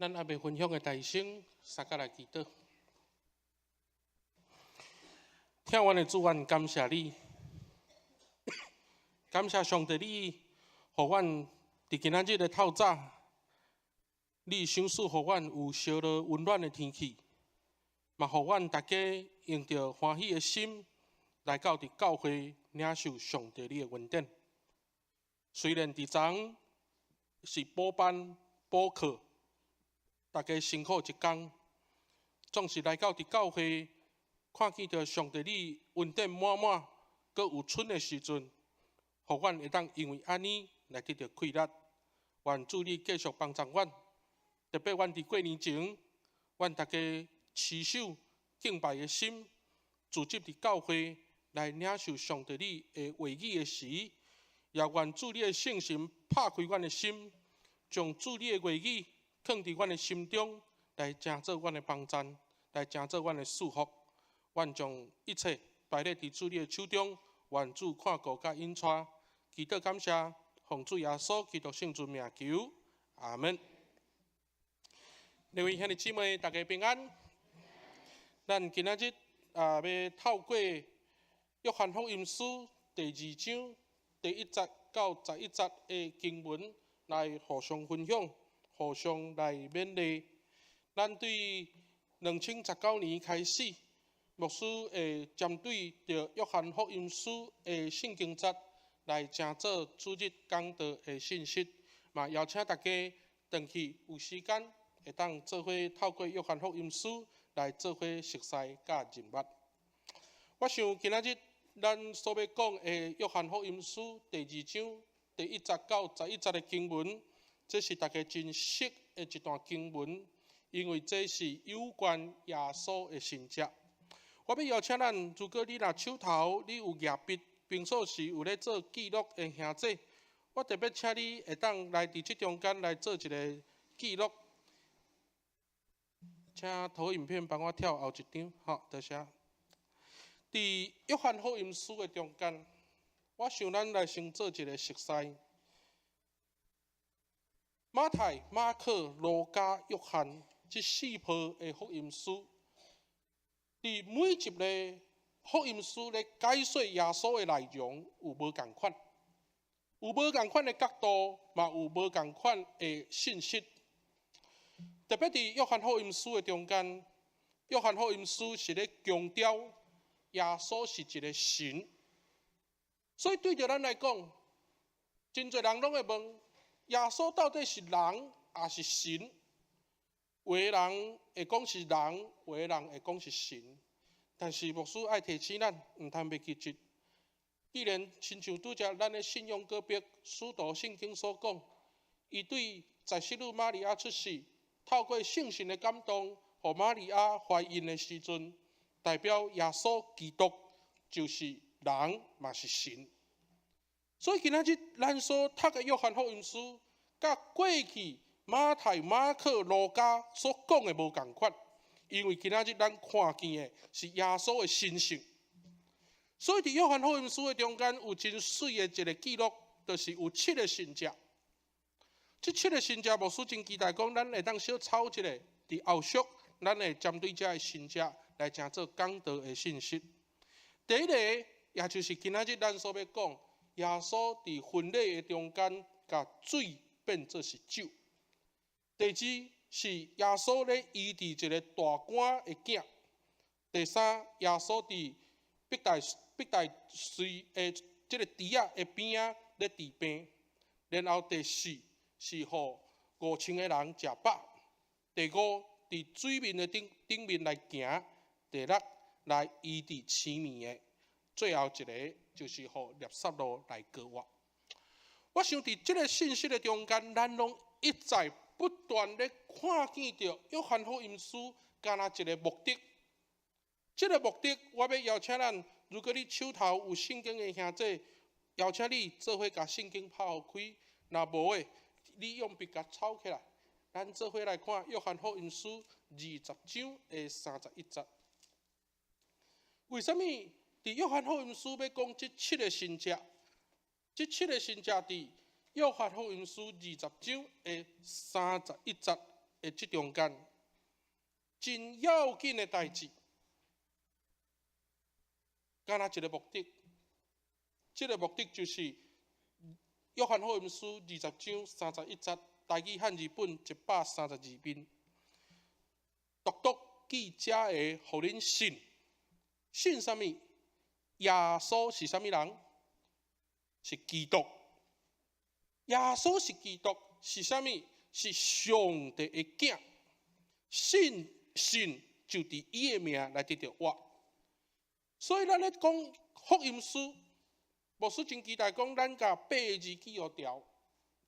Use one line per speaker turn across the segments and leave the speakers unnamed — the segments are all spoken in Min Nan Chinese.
咱猶未分享的大聲，相佮來祈禱。疼阮的主，阮感謝你，感謝上帝你，予阮佇今仔日的透早，你賞賜予阮有燒熱溫暖的天氣，嘛予阮大家用著歡喜的心來到佇教會領受上帝你的恩典。雖然佇昨是補班補課，大家辛苦一工，總是來到佇教會，看見著上帝你恩典滿滿，閣有春的時陣，予阮會當因為按呢來得著氣力。願主你繼續幫助阮，特別阮佇過年前，阮大家持守敬拜的心，聚集佇教會來領受上帝你的話語的時，也願主你的聖神拍開阮的心，將主你的話語囥佇阮的心中，來成做阮的幫贊，來成做阮的祝福。阮將一切擺咧佇主你的手中，願主看顧佮引帶，祈禱感謝，奉主耶穌基督聖尊名求，阿門。各位兄弟姊妹，大家平安。咱今仔日啊，欲透過約翰福音書第二章第一節到十一節的經文來互相分享，互相來勉勵。咱對2019年開始，牧師會針對著約翰福音書的聖經節來成做主日講道的信息，嘛邀請大家轉去有時間會當做伙透過約翰福音書來做伙熟悉佮認捌。我想今仔日咱所欲講的約翰福音書第二章第一節到十一節的經文，這是大家真熟的一段經文，因為這是有關耶穌的神蹟。我欲邀請咱，如果你若手頭你有舉筆，平素時有咧做記錄的兄弟，我特別請你會當來佇這中間來做一个記錄。請投影片幫我跳後一張，好，多謝。佇約翰福音書的中間，我想咱來先做一个熟悉。馬太、馬可、路加、約翰這四部的福音書，佇每一个福音書咧解說耶穌的內容有無仝款，有無仝款的角度，嘛有無仝款的信息。特別佇約翰福音書的中間，約翰福音書是咧強調耶穌是一个神，所以對著咱來講，真濟人攏會問：耶穌到底是人抑是神？有的人會講是人，有的人會講是神。但是牧師愛提醒咱，毋通袂記得。既然親像拄才咱的信仰隔壁使徒聖經所講，伊對在洗女瑪利亞出世，透過聖神的感動，予瑪利亞懷孕的時陣，代表耶穌基督就是人，嘛是神。所以今仔日咱所讀的約翰福音書，佮過去馬太、馬可、路加所講的無仝款，因為今仔日咱看見的是耶穌的神性。所以佇約翰福音書的中間有真媠的一个記錄，就是有七个神蹟。這七个神蹟，牧師真期待講，咱會當小抄一下，佇後續咱會針對這个神蹟來成做講道的信息。第一个，也就是今仔日咱所欲講，耶穌佇婚禮的中間，共水變做是酒。第二是耶穌咧醫治一个大癱的囝。第三，耶穌佇伯大水的這个池仔的邊仔咧治病。然後第四是予5000个人食飽。第五，佇水面的頂頂面來行。第六，來醫治痴盲的。最後一个就是予辣撒魯來復活。我想佇這个信息的中間，咱攏一再不斷咧看見著約翰福音書，敢若一个目的。這个目的，我欲邀請咱，如果你手頭有聖經的兄弟，邀請你做伙共聖經拍予開。若無的，你用筆共抄起來。咱做伙來看約翰福音書二十章的三十一節。為啥物佇約翰福音書欲講這七个神蹟？這七个神蹟佇約翰福音書二十章的三十一節的這中間，真要緊的代誌，敢若一個目的，這個目的就是約翰福音書20章31節，台語漢字本132面，獨獨記這个，予恁信，信啥物？耶穌是啥物人？是基督。耶穌是基督，是啥物？是上帝的囝。信信就佇伊的名來得著活。所以咱咧講福音書，牧師真期待講咱共八个字記予牢。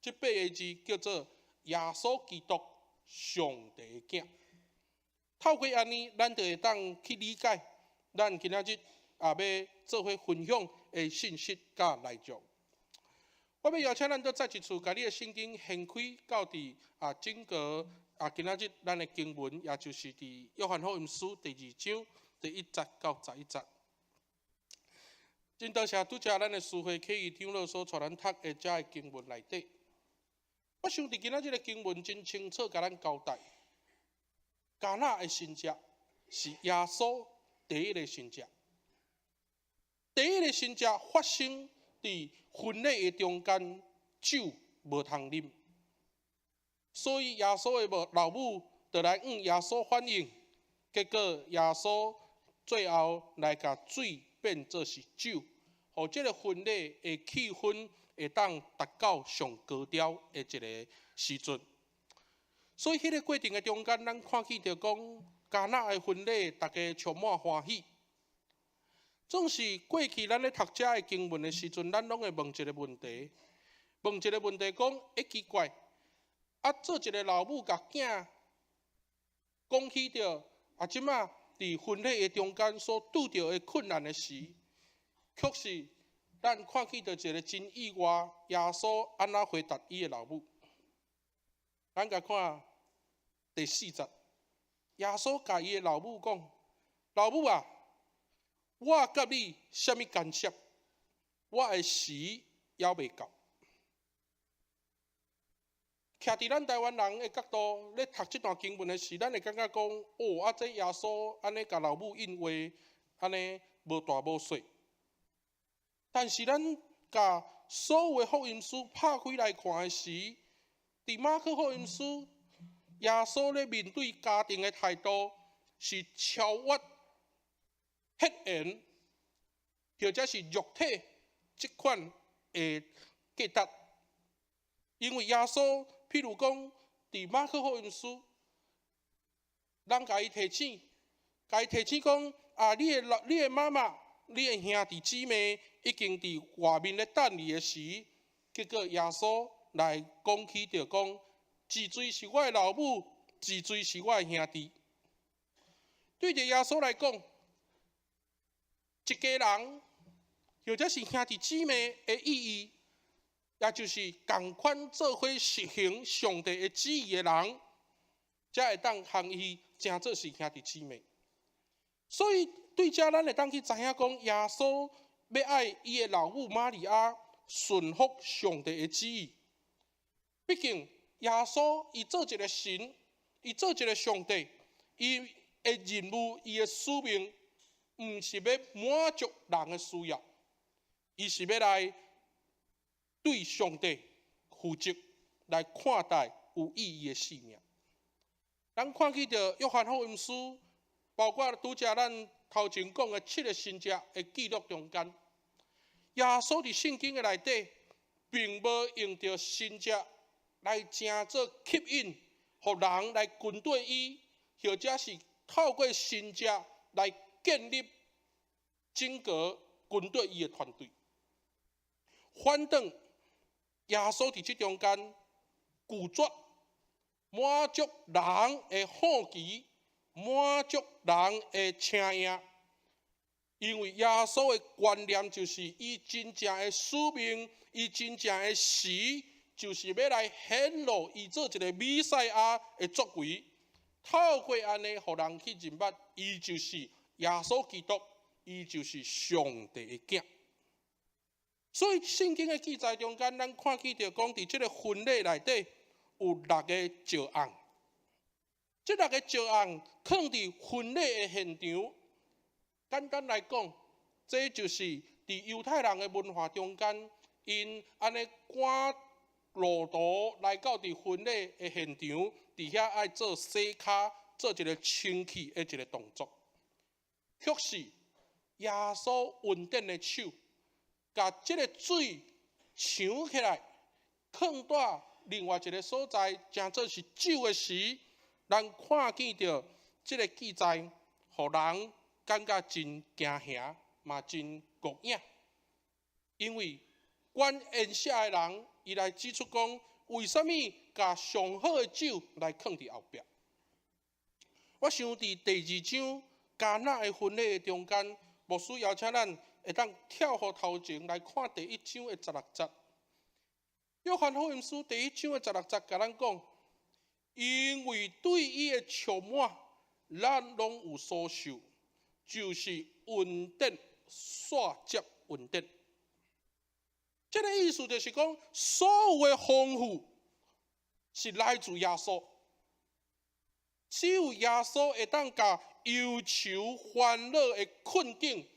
這八个字叫做耶穌基督，上帝的囝。透過按呢，咱就會當去理解咱今仔日也欲做伙分享的信息佮內容。我欲邀請咱閣再一次，共你的聖經掀開到佇整個今仔日咱的經文，也就是佇約翰福音書第二章第1節到11節。真多謝拄才咱的司會啟儀長老所帶咱讀的這个經文內底。我想佇今仔日的經文真清楚，共咱交代，迦拿的神跡是耶穌第一个神跡。第一个神跡發生佇婚禮的中間，酒無通啉，所以耶穌的老母就來向耶穌反映，結果耶穌最後來共水變做是酒，予這个婚禮的氣氛會當達到上高潮的一个時陣。所以，彼个過程的中間，咱看見著講，迦拿的婚禮，大家充滿歡喜。總是過去咱咧讀這个經文的時陣，咱攏會問一个問題，問一个問題講，欸，奇怪，做一个老母共囝講起著，這馬佇婚禮的中間所拄著的困難的時，卻是咱看見著一个真意外，耶穌按怎回答伊的老母？咱共看第4節，耶穌共伊的老母講：老母啊，我佮你啥物干涉？我的時猶未到。徛佇咱台灣人的角度咧讀這段經文的時，咱會感覺講：哦，這耶穌按呢共老母應話，按呢無大無細。但是咱共所有的福音書拍開來看的時，佇馬可福音書，耶穌咧面對家庭的態度是超越血緣或者是肉體這款的價值。因為耶穌，譬如講，佇馬可福音書，人共伊提醒，共伊提醒講：你的媽媽、你的兄弟姊妹已經佇外面咧等你的時，結果耶穌來講起著講，一錐是我的老母，一錐是我的兄弟。對著耶穌來講，一家人或者是兄弟姊妹的意義，也就是仝款做伙實行上帝的旨意的人，才會當予伊稱做是兄弟姊妹。所以對這咱會當去知影講，耶穌欲愛伊的老母瑪利亞順服上帝的旨意。畢竟耶穌伊做一个神，伊做一个上帝，伊的任務、伊的使命，毋是欲滿足人的需要，伊是欲來對上帝負責，來看待有意義的生命。咱看見著約翰福音書，包括拄才咱頭前講的七个神跡的記錄中間，耶穌佇聖經的內底，並無用著神跡來成做吸引，予人來跟綴伊，或者是透過神跡來建立整個跟綴伊的團隊。反轉耶穌佇這中間拒絕滿足人的好奇，滿足人的請應，因為耶穌的觀念就是伊真正的使命，伊真正的時，就是欲來顯露伊做一个彌賽亞的作為，透過按呢，予人去認捌，伊就是耶穌基督，伊就是上帝的囝。所以聖經的記載中間，咱看見著講，佇這个婚禮內底有六个石甕。這六個石甕囥佇婚禮的現場。簡單來講，這就是佇猶太人的文化中間，𪜶按呢趕路途來到佇婚禮的現場，佇遐愛做洗跤、做一個清氣的一個動作。卻是耶穌恩典的手，共這个水搶起來，囥佇另外一个所在，成做是酒的時，咱看見著這个記載，予人感覺真驚嚇，嘛真惡影。因為管宴席的人，伊來指出講，為啥物共上好的酒來囥佇後壁？我想佇第二章迦拿的婚禮的中間，牧師邀請咱會當跳予頭前來看第一章的十六節。約翰福音書第一章的十六節，共咱講，因為對伊的充滿，咱攏有所受，就是恩典煞接恩典。這个意思就是講，所有的豐富是來自耶穌，只有耶穌會當共憂愁煩惱的困境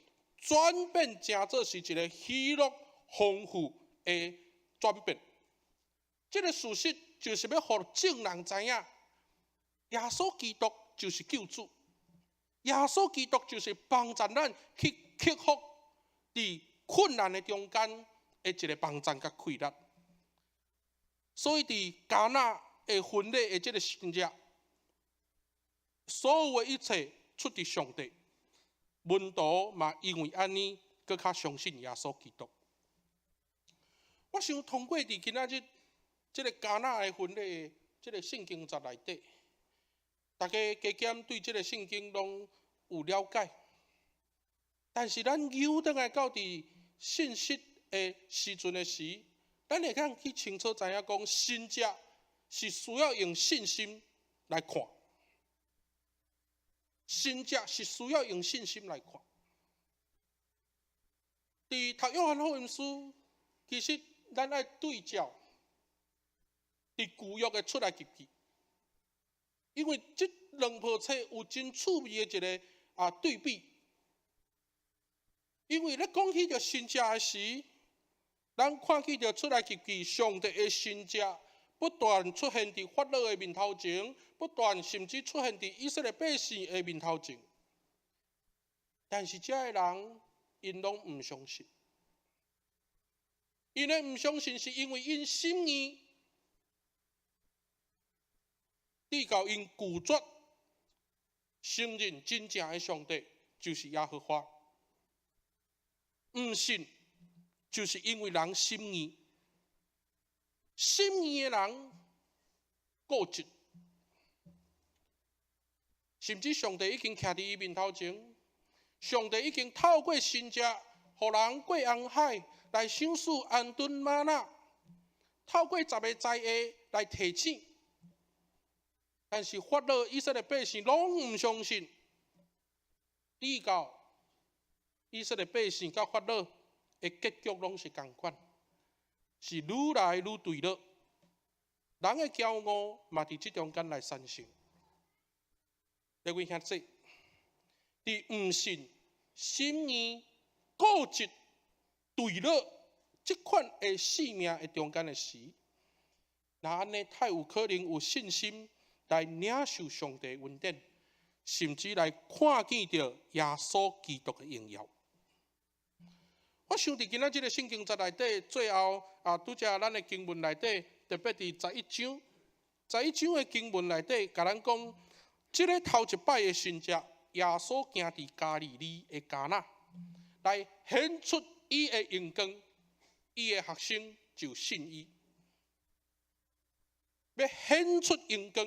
轉變成做是一个喜樂豐富的轉變。這个事實就是欲予眾人知影，耶穌基督就是救主，耶穌基督就是幫助咱去克服佇困難的中間的一个幫助佮氣力。所以佇迦拿的婚禮的這个神跡，所有的一切出自上帝，門徒嘛因為按呢，閣較相信耶穌基督。我想通過佇今仔日這个迦拿的婚禮這个聖經節內底，大家加減對這个聖經攏有了解，但是咱扭轉來到佇信息的時陣的時，咱會當去清楚知影講，神跡是需要用信心來看，神跡是需要用信心來看。佇讀約翰福音書，其實咱愛對照佇舊約的出埃及記，因為這兩部冊有真趣味的一个對比。因為咧講起著神跡的時，咱看見著出埃及記上帝的神跡不斷出現佇法老的面頭前，不斷甚至出現佇以色列百姓的面頭前。但是這个人𪜶攏毋相信，𪜶的毋相信是因為𪜶心硬，直到𪜶拒絕承認真正的上帝就是耶和華。毋信就是因為人心硬，心硬的人固執，甚至上帝已經徛佇伊面頭前，上帝已經透過神跡，予人過紅海來賞賜鵪鶉嗎哪，透過十个災厄來提醒，但是法老以色列百姓攏毋相信，直到以色列百姓佮法老的結局攏是仝款，是愈來愈墜落，人的驕傲嘛佇這中間來產生。各位兄弟，佇毋信、心硬、固執、墜落這款的生命的中間的時，若按呢，太有可能有信心來領受上帝恩典，甚至來看見著耶穌基督的榮耀。我想佇今仔這个聖經節內底，最後啊，拄才咱的經文內底，特別佇十一章，十一章的經文內底，共咱講，這个頭一擺的神跡，耶穌行佇加利利的迦拿，來顯出伊的榮光，伊的學生就信伊。欲顯出榮光，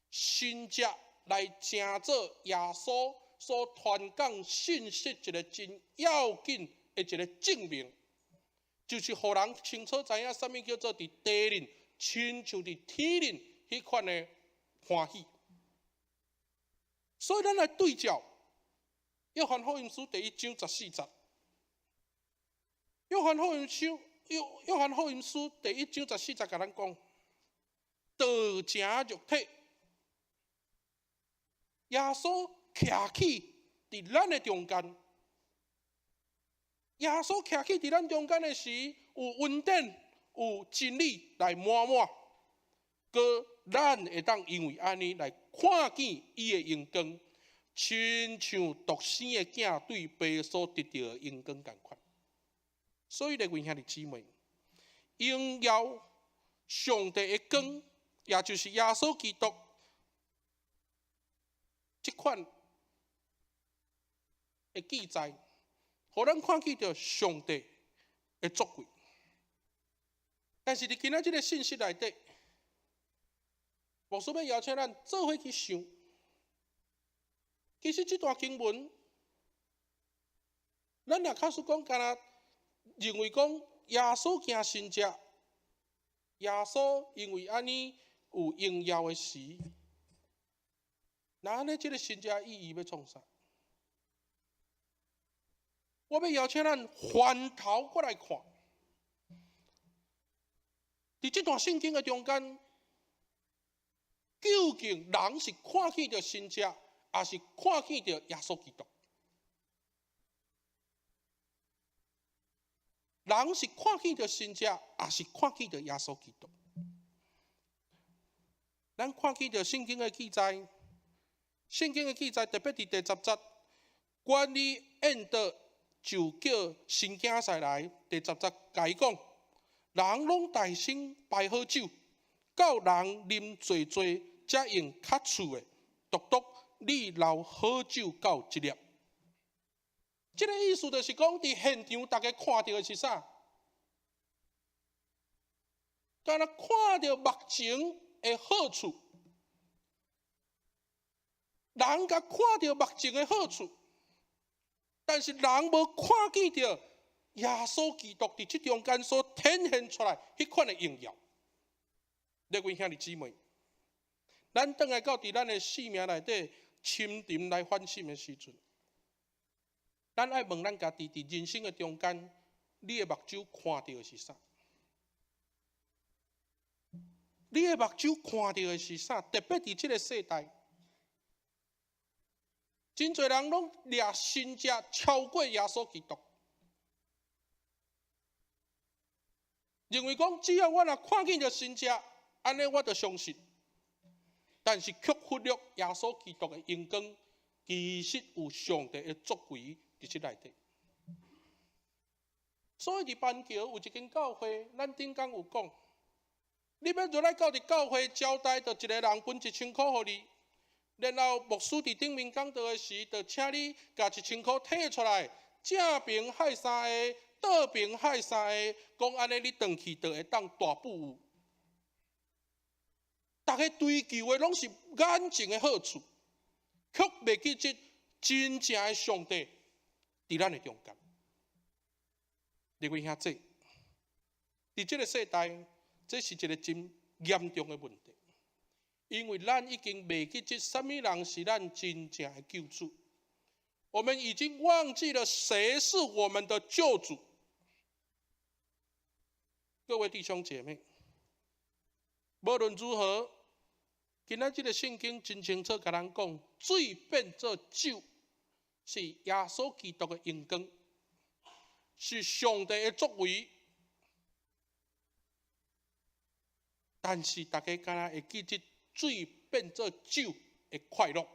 神跡來成做耶穌所傳講信息一个真要緊的一个證明，就是予人清楚知影啥物叫做佇地裡，親像佇天裡彼款的歡喜。所以，咱來對照約翰福音書第一章十四節。約翰福音書第一章十四節，共咱講，道成肉體，耶穌徛起佇咱的中間。耶穌徛起佇咱中間的時，有恩典、有真理來滿滿，閣咱會當因為按呢來看見伊的榮光，親像獨生的囝對父所得著的榮光仝款。所以，各位兄弟姊妹，榮耀上帝的光，也就是耶穌基督，這款的記載，予咱看見著上帝的作為。但是佇今仔這个信息內底，牧師欲邀請咱做伙去想，其實這段經文，咱若假使講，敢若認為講耶穌行神跡，耶穌因為按呢有榮耀的時，那按呢這个神跡意義欲創啥？我欲邀請咱翻頭過來看，佇這段聖經的中間，究竟人是看見著神跡，抑是看見著耶穌基督？人是看見著神跡，抑是看見著耶穌基督？咱看見著聖經的記載，聖經的記載特別佇第十節，關於宴桌就叫神經師來，第十節共伊講，人攏大聲擺好酒，到人啉濟濟，才用較次的，獨獨你留好酒到這粒。這个意思就是講，佇現場逐家看著的是啥？敢若看著目前的好處，人共看著目前的好處，但是人無看見著耶穌基督佇這中間所展現出來彼款的榮耀。各位兄弟姊妹，咱轉來到佇咱的生命內底深沉來反省的時陣，咱愛問咱家己，佇人生的中間，你的目睭看著的是啥？你的目睭看著的是啥？特別佇這个世代，真濟人攏掠神跡超過耶穌基督，認為講只要我若看見著神跡，按呢我就相信。但是卻忽略耶穌基督的榮光，其實有上帝的作為佇這內底。所以佇板橋有一間教會，咱頂工有講，你欲入來到佇教會招待，就一个人分一千箍予你，然後牧師佇頂面講道的時，就請你共一千箍提出來，正爿害三个，倒爿害三个，講按呢你轉去就會當大富有。逐家追求的攏是眼前的好處，卻袂記得真正的上帝佇咱的中間。各位兄弟，佇這个世代，這是一个真嚴重的問題，因為咱已經袂記得啥物人是咱真正的救主，我們已經忘記了誰是我們的救主。各位弟兄姐妹，無論如何，今仔這个聖經真清楚共咱講，水變做酒，是耶穌基督的榮光，是上帝的作為。但是逐家敢若會記得水變做酒的快樂。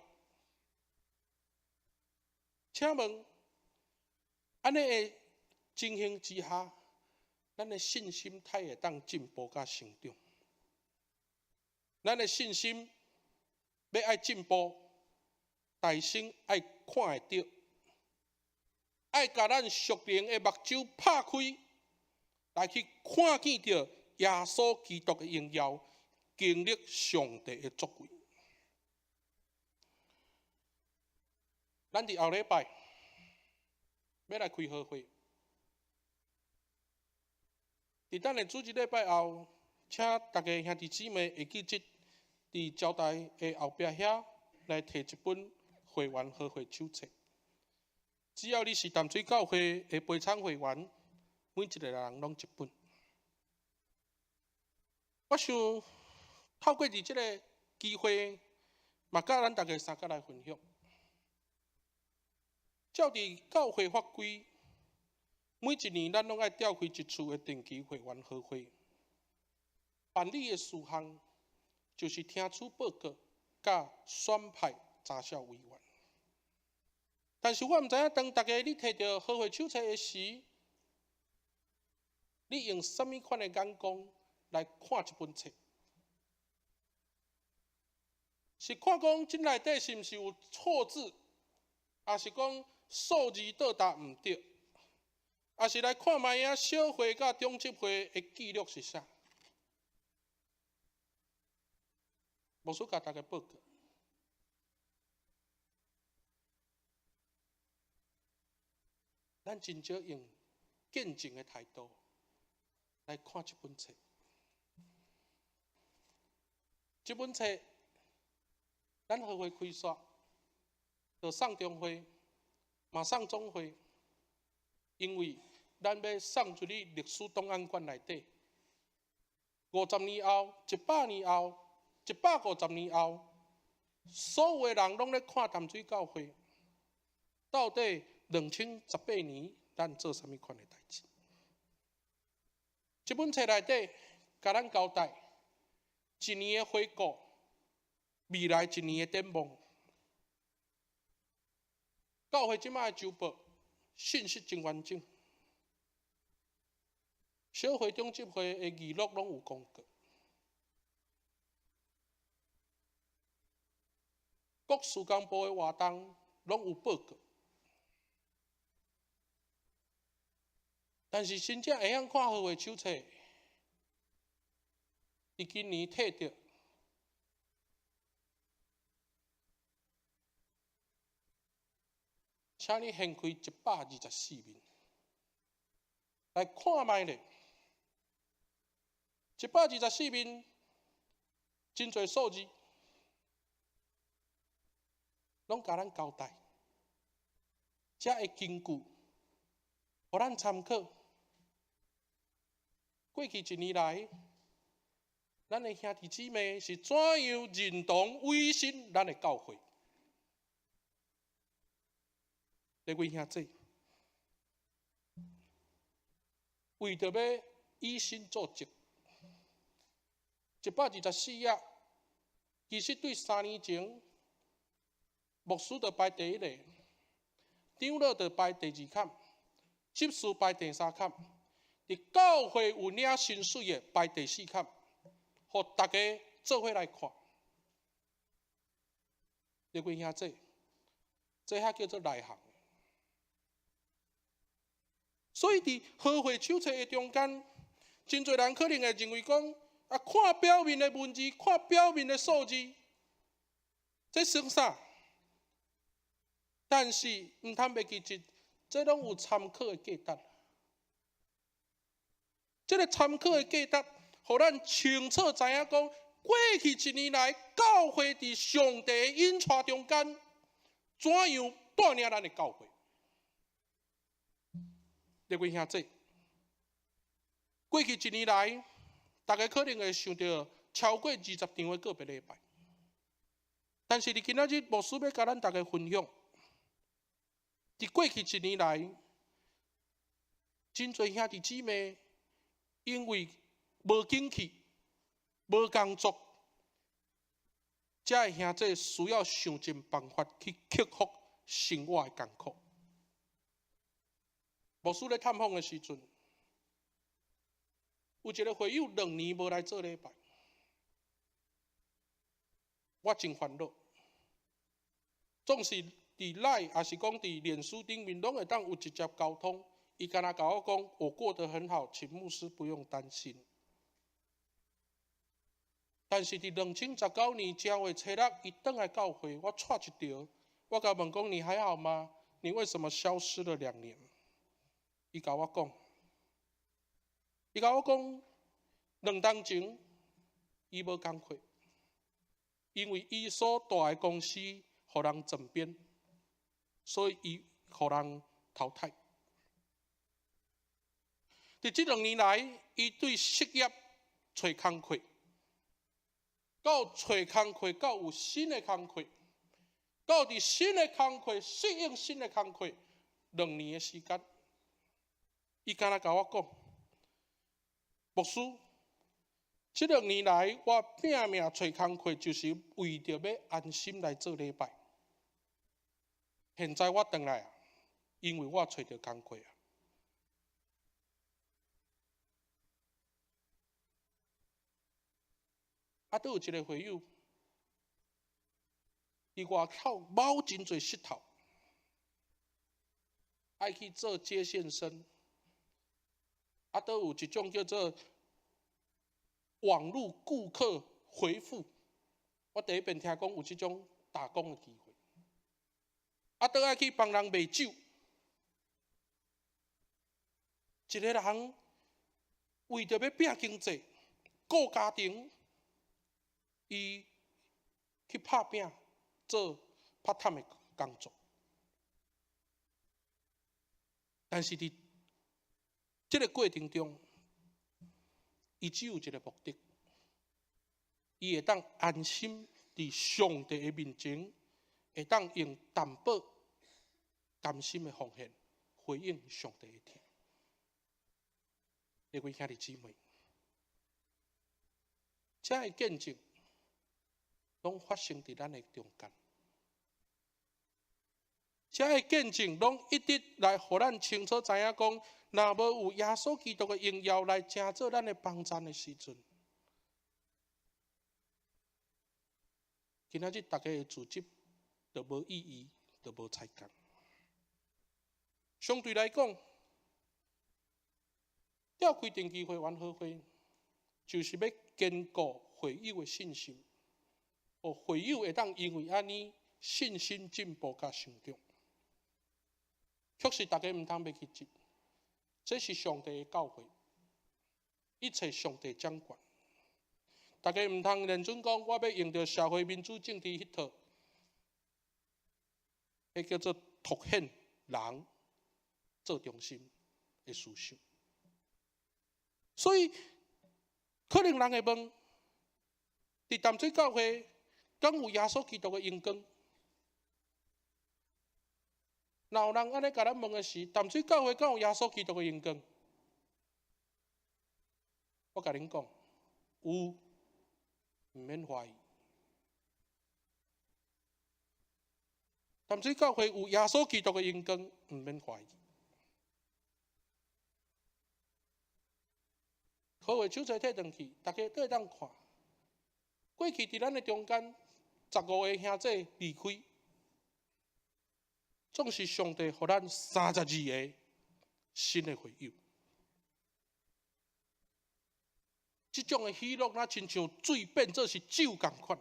請問，按呢的情形之下，咱的信心太會當進步佮成長？咱的信心欲愛進步，大先愛看會著，愛共咱屬靈的目睭拍開，來去看見著耶穌基督的榮耀，經歷上帝的作為。咱佇後禮拜欲來開好會，佇等下主日禮拜後，請逐家兄弟姊妹會記得佇招待的後壁遐來提一本會員和會手冊。只要你是淡水教會的陪參會員，每一个人攏一本。我想透過佇這个機會，嘛佮咱逐家相佮來分享。照佇教會法規，每一年咱攏愛召開一次的定期會員和會，辦理的事項就是聽取報告、佮選派查數委員。但是我毋知影，當逐家你提著和會手冊的時，你用啥物款的眼光來看這本冊？是看講這內底是毋是有錯字，抑是講數字倒搭毋對，抑是來看覓仔小會佮中執會的記錄是啥？牧師共大家報告，咱真少用見證的態度來看這本冊。這本冊，咱和會開煞，就送中會，嘛送總會，因為咱欲送入去歷史檔案館內底。50年後、100年後、150年後，所有的人攏咧看淡水教會，到底2018年咱做啥物款的代誌？這本冊內底，共咱交代一年的回顧，未來一年的展望。教會這擺的週報信息真完整，小會、中執會的記錄攏有公告，各事工部的活動攏有報告。但是真正會曉看和會手冊，佇今年提著，請你掀開124面來看覓咧。124面真濟數字，攏共咱交代，才會根據，予咱參考。過去一年來，咱的兄弟姊妹是怎樣認同委身咱的教會？各位兄弟，為著欲以身作則，124頁，其實對3年前，牧師就排第一个，長老就排第二坎，執事排第三坎，佇教會有領薪水的排第四坎，予大家做伙來看。各位兄弟，這遐叫做內行。所以佇和會手冊的中間，真濟人可能會認為講，啊，看表面的文字，看表面的數字，這算啥？但是毋通袂記得，這攏有參考的價值。這个參考的價值，予咱清楚知影講，過去一年來，教會佇上帝的引帶中間，怎樣帶領咱的教會？各位兄弟，過去一年來，大家可能會想著超過20場的個別禮拜，但是佇今仔日，牧師欲共咱大家分享，佇過去一年來，真濟兄弟姊妹因為無景氣、無工作，才會兄弟需要想盡辦法去克服生活的艱苦。牧師咧探訪的時陣，有一个會友2年無來做禮拜，我真煩惱。總是佇 LINE，抑是講佇臉書頂面，攏會當有直接溝通。伊敢若共我講，我過得很好，請牧師不用擔心。但是佇2019年1月初6，伊轉來教會，我掣一著，我共問講，你還好嗎？你為什麼消失了2年？伊共我講，2冬前伊無工課，因為伊所蹛的公司予人整編，所以伊予人淘汰。佇這2年來，伊對失業揣工課，到揣工課，到有新的工課，到佇新的工課適應新的工課，2年的時間，伊敢若共我講，牧師，這兩年來我拼命揣工課，就是為著欲安心來做禮拜。現在我轉來啊，因為我揣著工課啊。啊，閣有一個會友，佇外口撙真濟穡頭，愛去做接線生。啊，閣有一種叫做網路顧客回覆，我第一遍聽講有這種打工的機會。啊，閣愛去幫人賣酒，一個人為著欲拼經濟、顧家庭，伊去拍拚做 part time 的工作。但是佇這个過程中，伊只有一个目的，伊會當安心佇上帝的面前，會當用淡薄甘心的奉獻回應上帝的疼。各位兄弟姊妹，這个見證攏發生佇咱的中間。這个見證攏一直來予咱清楚知影講，若無有耶穌基督的榮耀來成做咱的幫贊的時陣，今仔日大家的組織就無意義，就無彩工。相對來講，召開定期會員和會，就是欲堅固會友的信心，予會友會當因為按呢信心進步佮成長。確實，大家毋通袂記得，這是上帝的教會，一切上帝掌權。大家毋通認準講，我欲用著社會民主政治彼套，彼叫做凸顯人做中心的思想。所以，可能人會問：佇淡水教會，敢有耶穌基督的榮光？若有人按呢共咱問的是，淡水教會敢有耶穌基督的榮光？我共恁講，有，毋免懷疑。淡水教會有耶穌基督的榮光，毋免懷疑。好的手冊提轉去，大家都會當看。過去佇咱的中間，15個兄弟離開。總是上帝予咱32個新的會友，這種的喜樂，若親像水變做是酒仝款。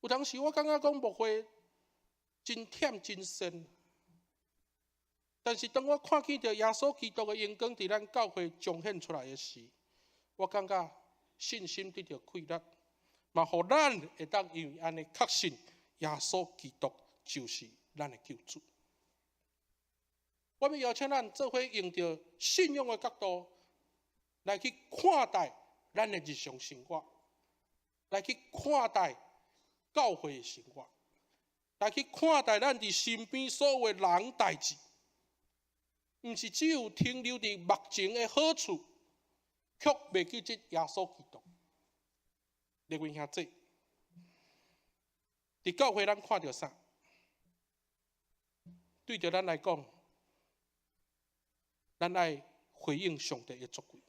有當時我感覺講牧會真忝真仙，但是當我看見著耶穌基督的榮光佇咱教會彰顯出來的時，我感覺信心得著氣力，嘛予咱會當因為按呢確信耶穌基督就是咱的救主。我欲邀請咱做伙用著信仰的角度來去看待咱的日常生活，來去看待教會的生活，來去看待咱佇身邊所有的人代誌，毋是只有停留佇目前的好處，卻袂記得耶穌基督。列位兄弟，佇教會咱看著啥？對著咱來講，咱愛回應上帝的作為，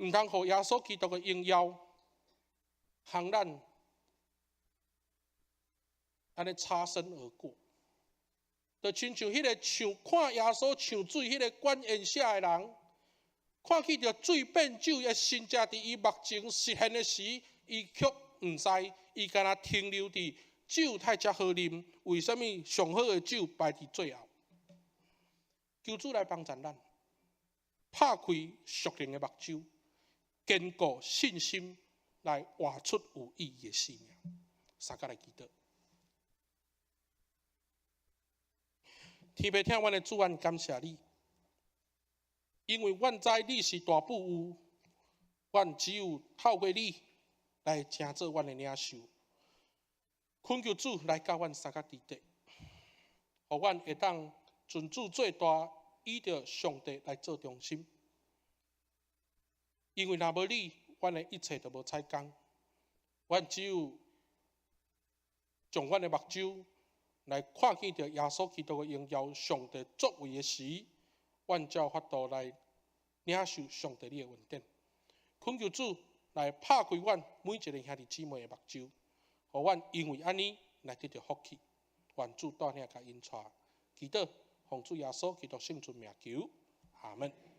毋通予耶穌基督的榮耀，予咱按呢擦身而過，就親像彼個唱看耶穌唱水彼個管宴席的人，看見著水變酒的神跡佇伊目前實現的時，伊卻毋知，伊敢若停留佇酒太才好啉，為啥物上好的酒擺佇最後？求主來幫助咱，拍開屬靈的目睭，堅固信心，來活出有意義的生命。三甲來祈禱。天父疼阮的主，阮感謝你，因為阮知你是大富有，阮只有透過你來成做阮的領袖。懇求主來佮阮相佮佇咧，予阮會當盡主最大，以著上帝來做中心。因為若無你，阮的一切都無彩工。阮只有將阮的目睭來看見著耶穌基督的榮耀，上帝作為的時，阮才有法度來領受上帝你的恩典。懇求主來拍開阮每一个兄弟姊妹的目睭，予阮因為按呢來得著福氣。願主帶領佮引帶，祈禱奉主耶穌基督聖尊名求，阿門。